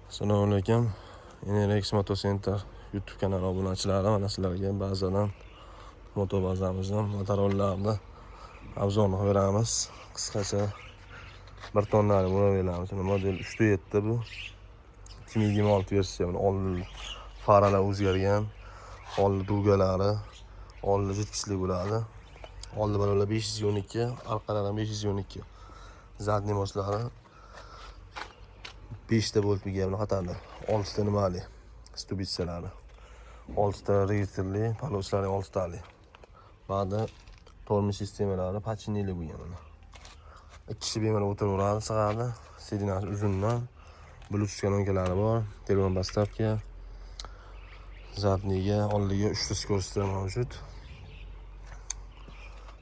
Assalomu alaykum. NRX Moto Center YouTube kanali obunachilari, mana sizlarga bazadan moto bazamizdan motorollarni обзор ni qilib beramiz. Qisqacha bir tonnali murabbiylarimiz. Mana model 3.7 bu. 2026 versiya. Buni oldi faralar o'zgargan, oldi дуга lari, oldi жидкость li bo'ladi. Oldi balonlar 512, orqalari ham 512. Задний мост lari 5 ta volt buni qatorda. 6 ta nimali ступица lari. 6 ta registrli, полос lari 6 tali. Ba'da tormoz sistemalari подшипник li bo'lgan mana. Ikki kishi bemalol o'tiraveradi, sig'adi. Сиденья si uzundan. Bluetooth kolonkalari bor, telefon подставка. Задний ga, oldiga 3 ta скорость mavjud.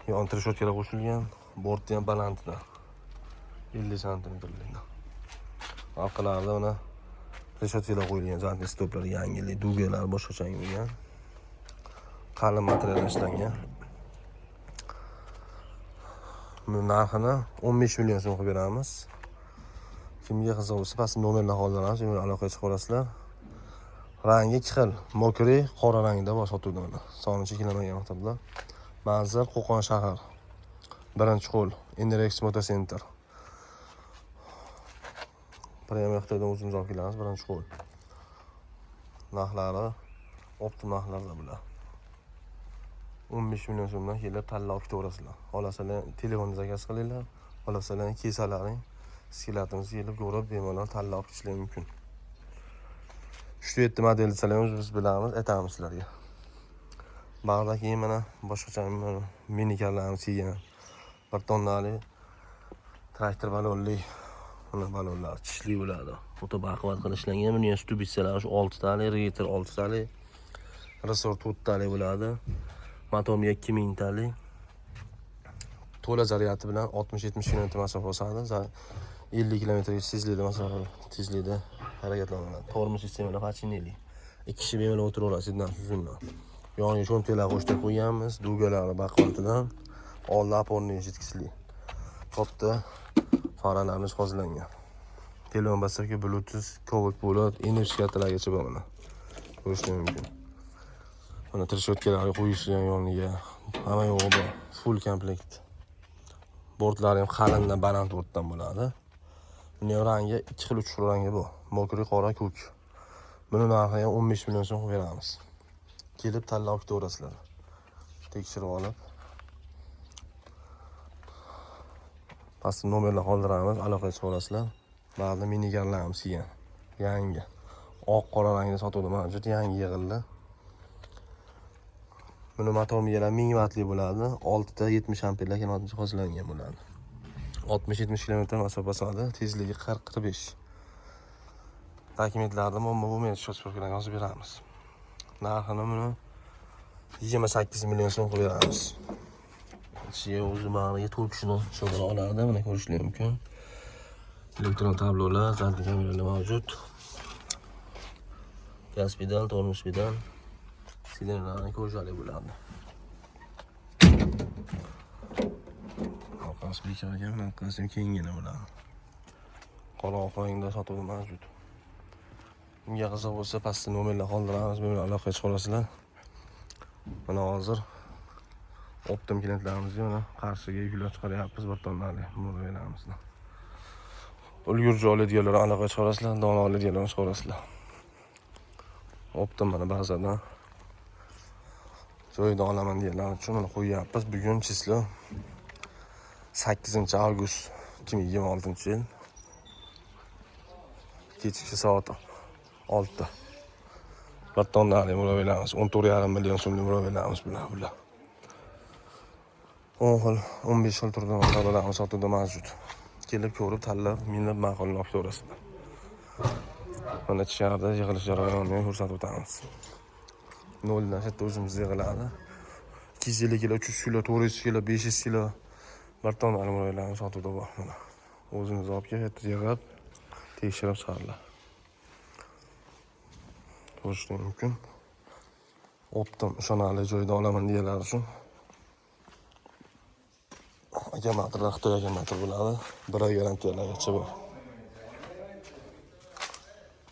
Yon трещотка lar qo'shilgan, borti ham balandida. 50 santimetrlik. Orqalarida mana трещотка lar qo'yilgan, задний stoplar yangilik, дуга lar boshqacha bo'lgan. Qalin materialdan ishlangan. Buni narxini 15 million so'm qilib beramiz. Kimga qiziq bo'lsa, pastda nomerlar qoldiramiz, bemalol aloqaga chiqa olasizlar. Rangi ikki xil, мокрый, qora rangda bor sotuvda mana. Soni cheklanmagan maktabda. Manzil Qo'qon shahar. Birinchi qo'l, NRX Moto Center. Prямой Xitoydan o'zimiz olib kelamiz, birinchi qo'l. Narxlari оптом narxlarda bular. 15 million so'mdan kelib tanlab olib ketaverasizlar. Xohlasalar telefonda заказ qilinglar, xohlasalar kelsalaring склад imizga kelib ko'rib bemalol tanlab olib ketishlari mumkin. 3.7 model desalar ham biz bilamiz, aytamiz sizlarga. Bag'da keyin mana boshqacha minikarlarimiz kelgan. Bir tonnali traktor balonli, mana balonlar tishli bo'ladi. O'ta baquvvat qilib ishlangan. Buni ham ступица lari shu 6 tali, registr 6 tali, reссор 4 tali bo'ladi. Motor 2000 tali. To'la zaryadi bilan 60-70 km masofa bosadi. 50 km tezlikda masofa tezlikda harakatlanadi. Tormoz sistemalar подшипник li. Ikki kishi bemalol o'tiraveradi siddan uzundan. Yoniga cho'ntaklar qo'shtirib qo'yganmiz, дуга lari baquvvatidan. Oldi опорный жидкость li. Katta faralarimiz jihozlangan. Telefon подставка, Bluetooth, ковод bo'ladi, NFC kartalargacha bor mana. Ko'rishlar mumkin. Mana трещотка lar qo'yishgan yoniga. Hamma yo'g'i bor. Full komplekt. Bortlari ham qalindan baland bortdan bo'ladi. Buni ham rangi ikki xil, uch xil rangi bor. Мокрый, qora, ko'k. Buni narxi ham 15 million so'm qilib beramiz. Kelib tanlab olib ketaverasizlar. Tekshirib olib. Pastda nomerlar qoldiramiz, aloqaga chiqa olasizlar. Ba'zi minigarlarimiz kelgan. Yangi. Oq, qora rangda sotuvda mavjud, yangi yig'ildi. Buni motor miyalar 1000 vatli bo'ladi. 6 ta 70 amperlar jihozlangan bo'ladi. 60-70 km masofa bosadi, tezligi 40-45. Dokumentlarni muammo bo'lmaydi, счет bilan yozib beramiz. Narxini buni 28 million so'm qilib beramiz. Ichiga o'zi bag'riga 4 kishini sig'dira oladi, mana ko'rishlar mumkin. Elektron tablolar, задний kameralar mavjud. Gaz pedal, tormoz pedal, сиденья lari кожа li bo'ladi. Orqasi bekor ekan, orqasi ham kenggina bo'ladi. Qora oq rangda sotuvda mavjud. Unga qiziq bo'lsa, pastda nomerlar qoldiramiz, bemalol aloqaga chiqa olasizlar. Mana hozir оптом klientlarimizga mana qarshiga yuklar chiqaryapmiz bir tonnali murabbiylarimizni. Ulgurji oladiganlar aloqaga chiqa olasizlar, dona oladiganlar chiqa olasizlar. Оптом mana bazadan joyida olaman deganlar uchun mana qo'yyapmiz. Bugun число 8 avgust 2026 yil. Kechki soat 6da. Bir tonnali murabbiylarimiz 14,5 million so'mlik murabbiylarimiz bular. 10 xil, 15 xil turda motorlarimiz sotuvda mavjud. Kelib ko'rib, tanlab, minib ma'qulini olib ketaverasizlar. Mana ichkarida yig'ilish jarayonini ham ko'rsatib o'tamiz. Noldan shu yerda o'zimiz yig'iladi. 250 kilo, 300 kilo, 400 kilo, 500 kilo bir tonna murabbiylarimiz sotuvda bor mana. O'zimiz olib kelib, yig'ib, tekshirib chiqariladi. Ko'rishlar mumkin. Оптом ishonarli joyda olaman deganlar uchun akkumulyatorlar Xitoy akkumulyator bo'ladi. Bir oy garantiyalargacha bor.